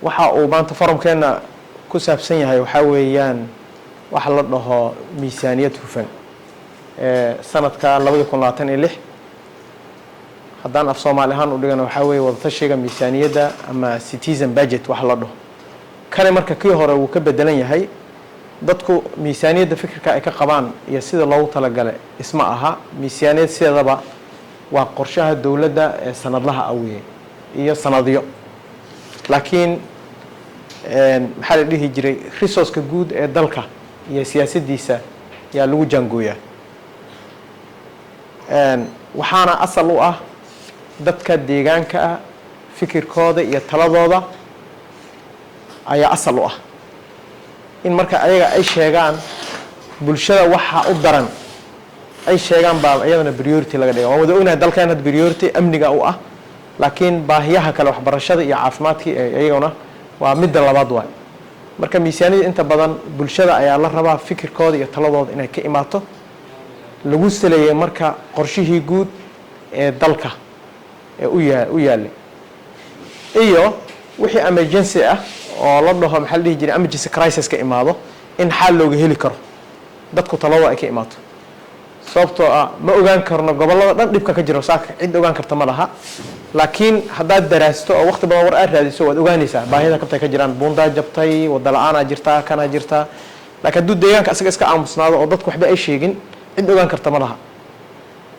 Waxa uu maanta forumkeena ku saabsan yahay waxaa weeyaan waxa la dhaho miisaaniyad hufan ee sanadka 2026. Haddaan af Soomaali ahaan u dhigano, waxaa weeye wadatashiga miisaaniyadda ama citizen budget waxa la dhaho. Kani marka kii hore wuu ka bedelan yahay. Dadku miisaaniyadda fikirka ay ka qabaan iyo sida loogu talagalay isma aha. Miisaaniyad sideedaba waa qorshaha dowladda ee sanadlaha ah weeye iyo sanadyo, laakiin maxaa la dhihi jiray, resourceka guud ee dalka iyo siyaasaddiisa yaa lagu jaangooyaa. Waxaana asal u ah dadka deegaanka ah fikirkooda iyo taladooda ayaa asal u ah, in marka ayaga ay sheegaan bulshada waxa u daran ay sheegaan baa iyadana priority laga dhiga. Waan wada ognahay dalkan hadda priority amniga u ah, laakiin baahiyaha kale, waxbarashada iyo caafimaadkii, iyaguna waa midda labaad waay. Marka miisaaniyada inta badan bulshada ayaa la rabaa fikirkooda iyo taladooda inay ka imaato, lagu saleeyay marka qorshihii guud ee dalka ee u yaallay iyo wixii emergency ah oo la dhaho, maxaa la dhihi jiray, emergency crisis ka imaado, in xaal looga heli karo dadku taladooda ay ka imaato. Sababtoo ah ma ogaan karno gobollada dhan dhibka ka jiro saaka, cid ogaan karta ma laha. Laakiin haddaad daraasto oo waqti badan war aad raadiso, waad ogaanaysaa baahida kabtay ka jiraan: buundaa jabtay, wada la-aanaa jirtaa, kanaa jirtaa. Laakiin hadduu deegaanka asaga iska aamusnaado oo dadku waxba ay sheegin, cid ogaan karta ma laha.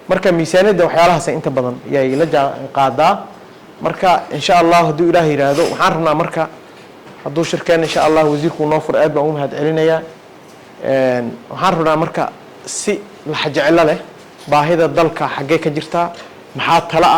Marka miisaaniyadda waxyaalahaas inta badan yay la jaan qaadaa. Marka insha Allah, hadduu Ilaah yidhaahdo, waxaan rabnaa marka hadduu shirkeen insha Allah wasiirku noo furo, aad baan ugu mahad celinayaa. Waxaan rabnaa marka si laxajecelo leh baahida dalka xaggee ka jirtaa, maxaa tala ah.